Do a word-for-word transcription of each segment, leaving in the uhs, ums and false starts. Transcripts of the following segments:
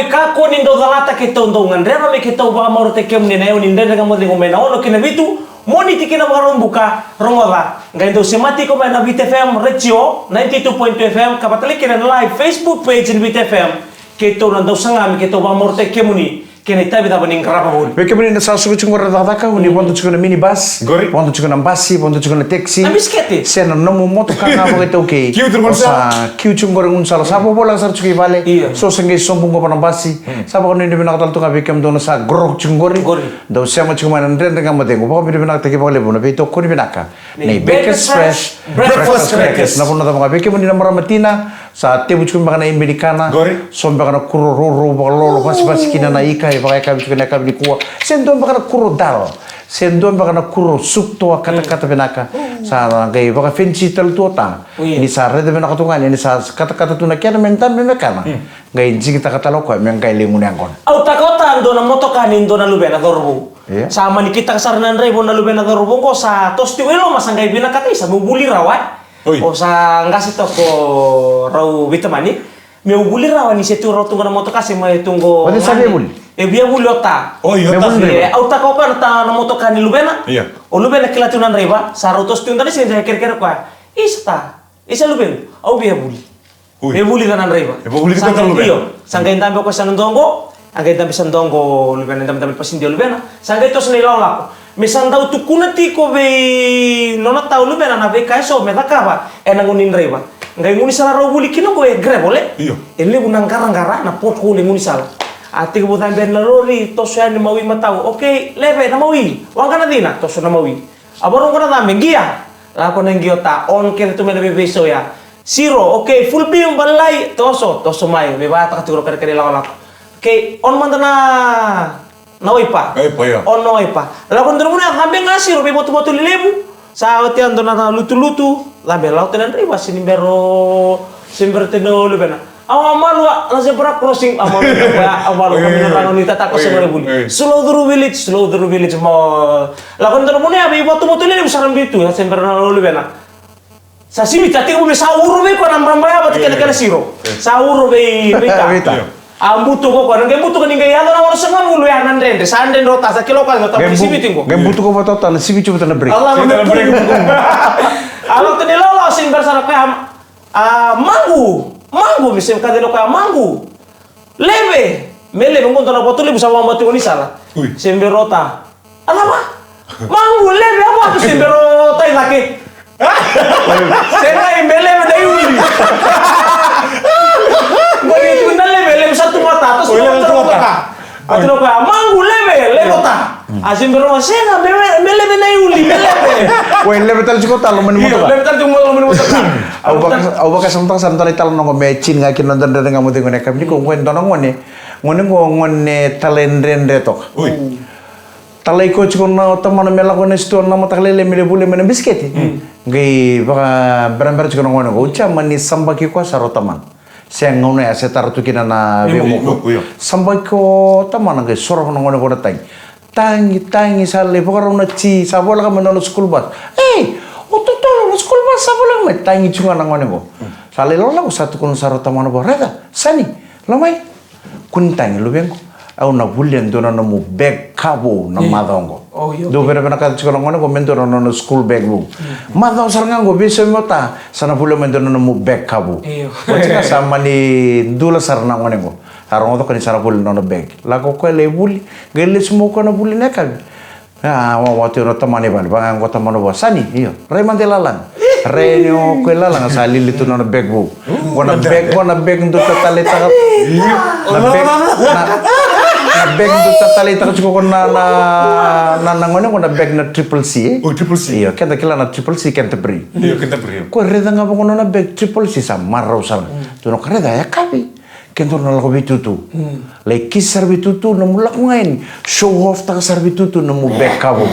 Kakua ni dau calata, keitou dau gadreva me keitou vakamarautaki kemuni ena yaua ni Dredre Ga Mo Cegu mai na ono ki na vitu, Moniti ki na Vakaraubuka. Rogoca, qai dau semati iko mai na Viti F M Radio ninety-two point two F M, ka vata tale kina na live Facebook page ni Viti F M. Keitou na dau saga me keitou vakamarautaki kemuni kei na itavi cava ni qarava voli. Vei kemuni na sa suka tiko qori na cakacaka, o ni vodo tiko na minibus, qori, vodo tiko na basi, vodo tiko na taxi, na bisikete, se na nomu motoka ga vakaitaukei. Kiu tiko qori, o sa kiu tiko qori gaunisala, sa vovoleka sara tiko i vale. Io. So sa qai sobu qo va na basi. Hmm. Sa vakanuinui vinaka tale tu ga vei kemudou na sa qoroqo tiko qori. Qori. Dou sema tiko mai na Dredre Ga Mo Cegu. Vakavinavinakataki vakalevu na veitokoni vinaka nei Baker's Fresh Breakfast Crackers. Na vanua cava ga vei kemuni na marama tina, sa tevu tiko beka na ibe ni kana. Qori. So beka na kuro rourou vakalolo vasivasi kina na ika, e vakayakavi tiko na yakavi nikua. Se dua beka na kuro dal. Se dua beka na kuro sup toa katakata vinaka. Sa qai vakafenisi tale tu o ta. Ui. Ni sa raica vinaka tu ga ni sa katakata tu na kena me dabe me kana. Hmm. Qai jigitaka tale o koya me qai lai gunu yaqona. Au taka o ta dua na motoka ni dua na luvena cauravou. Ia. Sa mani kitaka sara na draiva na luvena cauravou qo, sa toso tiko i loma, sa qai vinakata, isa, meu vuli rawa, e. Oi. O sa qase toka o rau veitamani. Meu vuli rawa ni se tu rawa tu qo na motoka, se mai tu qo. O cei sa via vuli? E via vuli o ta. Oi, o ta. Meu vuli. E, au taka o koya na ta na motoka ni luvena. Ia. O luvena kila tu na draiva, sa rau toso tu dana se kerekere koya. Isa ta. Isa luvena, au via vuli. Ui. E vuli ca na draiva. E vuli ca na draiva. Io. Sa qai dabe o koya sa na dua qo. A qai dabe sa dua qo luvena, dabe, dabe pasidi o luvena. Sa qai toso na ilakolako. Me sa dau tukuna tiko vei nona ta o luvena na veika eso me cakava ena gauna ni draiva. Qai gaunisala rau vuli kina qo e gravel, e? Io. E levu na qaraqara, na pothole e gaunisala. A tekivu cabe na lori, toso yani mawi matau. Okei, leve na mawi. Waqa na cina, toso na mawi. A vakarau qo na cabe, gia. Lako na gia o ta, on kece tu mai na veiveiso ya. Siro, okei, full beam, balai, toso, toso mai, me vakataka tiko na kanikani lakolako. Okei, on mada na, na waipa. Waipa, io. On na waipa. Lako dua na vuna, cabe ga siro, veivatuvatuli levu. Sa oti ya dua na lutulutu, cabe lako tu na draiva, sini bero, sini bero tena luvena. Au a malu a, na zebra crossing, au a malu, au a malu, kami na rango ni tatako se gore vuli. Slow through village, slow through village mo. Lako dua na vuna ya, veivatuvatuli levu, sa na bitu, ya se bero na luvena. Sa siviti, a tekivu me sa uro vei koya na brabra ya vata kei na kena siro. Sa uro vei, vei ta. Vei ta. A butuka o koya, na qai butuka ni qai yaco na onosagavulu ya na dredre. Sa dredre o ta, sa kila o koya na ta, qai siviti qo. Qai butuka vata o ta, na siviti vata na brake. A lako na brake. A lako ni lolo, sini bera sara koya, a, maqu, maqu, me se kacina o koya, maqu. Leve, me leve, qo dua na vatu levu sa vabati qo ni sala. Ui. Se bera o ta. A cava? Maqu, leve, a vatu se bera o ta i cake. Sega, me leve na iuli. Qo ni tu na leve, leve sa tu mata, tu sa tu mata. A tu na koya, maqu, leve, leve o ta. A se bera o sega, me, me leve na iuli, me leve. Oi, leve tale tiko o ta, loma ni motoka. Leve tale tiko o ta, loma ni motoka. Au vaka, au vakasamataka sara dua na italanoa qo me tini ga kina na Dredre Ga Mo Cegu ena yakavi nikua, qo e dua na gone. Gone qo, gone talaidredre toka. Oi. Talai koya tiko na tamana me lako na sitoa na mataka lailai me lai volia mai na bisikete. Mm. Qai vakaberabera tiko na gone qo. Oti ya mani sabaki koya sara o tamana. Se gauna ya se tara tu kina na veimoku. Veimoku, io. Sabaki o tamana qai soroka na gone qo na tagi. Tagi, tagi, sa lai vakarau na ti, sa voleka mai na nona school bus. Ei, o totolo, na school bus sa voleka mai. Tagi tiko ga na gone qo. Mm. Sa lai lako, sa tukuna sara o tamana vua, raica, Sani, lako mai. Kua ni tagi luvequ. Au na volia e dua na nomu bag ka vou na macawa oqo. Dou vinavinakata tiko na gone qo me dua na nona school bag vou. Macawa sara ga qo veisau mai o ta, sa na volia mai e dua na nomu bag ka vou. Oti ga sa mani dula sara na gone qo. Sa rogoca o koya ni sa na volia na nona bag. Lako o koya lai vuli, qai lesu mai o koya na vuli na yakavi. A, wawa tiko na tamana i vale, vaka ga qo tamana vua, Sani, io. Rai mada i lalaga. Rai ni o koya i lalaga sa lili tu na nona bag vou. Qo na bag, qo na bag dou tatalaitaka. Na bag, na, na bag dou tatalaitaka tiko qo na, na, na, na gone qo na bag na triple C, e? O, triple C. Io, keda kila na triple C Canterbury. Io, Canterbury. Ko raica ga vaqo na nona bag triple C sa marau sara. Tu na ka raica, e kavi. Ke dou na lako veitutu. Lai kisi sara veitutu, nomu lako ga yani. Show off taka sara veitutu, nomu bag ka vou.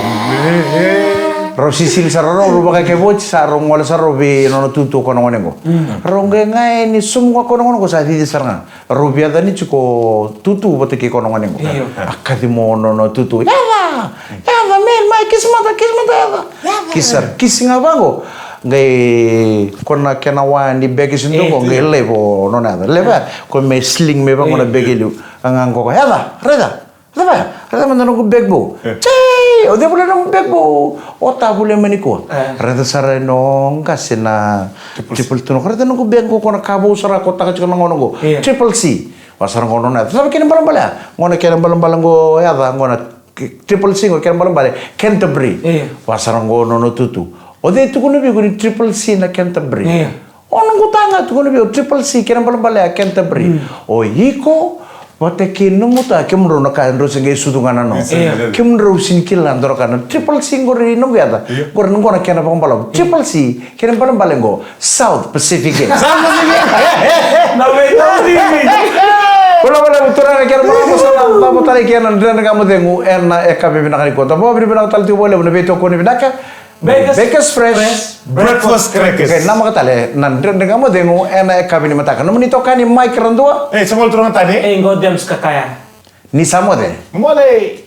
Rau sisili sara rau, rau vakaike voti, sa rau gole sara rau vei nona tutu o koya na gone qo. Rau qai ga yani, sumu ga o koya na gone qo, sa cici sara ga. Rau veiyacani tiko tutu vata kei koya na gone qo. Io. A kaci mai o nona tutu. Yaca! Yaca, me, mai, kisi mada, kisi mada, yaca. Kisi sara, kisi ga vaqo. Qai ko na kena wa ni beki se dua qo, qai laiva o nona yaca. Laiva ya, ko me sling me vaqo na beki e liu. A ga qo ko, "Yaca, raica. Raica, raica mada noqu beki vou." "Tei, o cei volia noqu beki vou?" "O ta volia mai nikua." Raica sara e no qase na triple, tu na ko, "Raica noqu beki qo, ko na ka vou sara ko taka tiko na gauna qo. Triple C." Vaka sara qo nona yaca. "Cava kena balebale ya?" "Qo na kena balebale qo yaca, qo na triple C qo kena balebale Canterbury." Vaka sara qo nona tutu. "O cei tukuna vei iko ni triple C na Canterbury?" "O noqu ta ga tukuna vei au triple C kena balebale ya Canterbury." "O iko vata kei nomu ta, kemudrau na ka drau se qai sucu ga na no. Kemudrau sini kila dua na ka na triple C qori noqu yaca. Qori qo na kena vakabalavu. Triple C kena balebale qo South Pacific." Na veitau ni. Bula, bula, turaga kei na marama, sa na cava tale kei na Dredre Ga Mo Cegu ena yakavi vinaka nikua. Da vakavinavinaka tale tiko vakalevu na veitokoni vinaka. Bakers Fresh Breakfast Crackers. Qai namaka tale na Dredre Ga Mo Cegu ena yakavi ni mataka. Nomuni itokani Mike Radua. E, sa gole turaga tani. E, qo James Kakaya. Ni sa moce. Moce.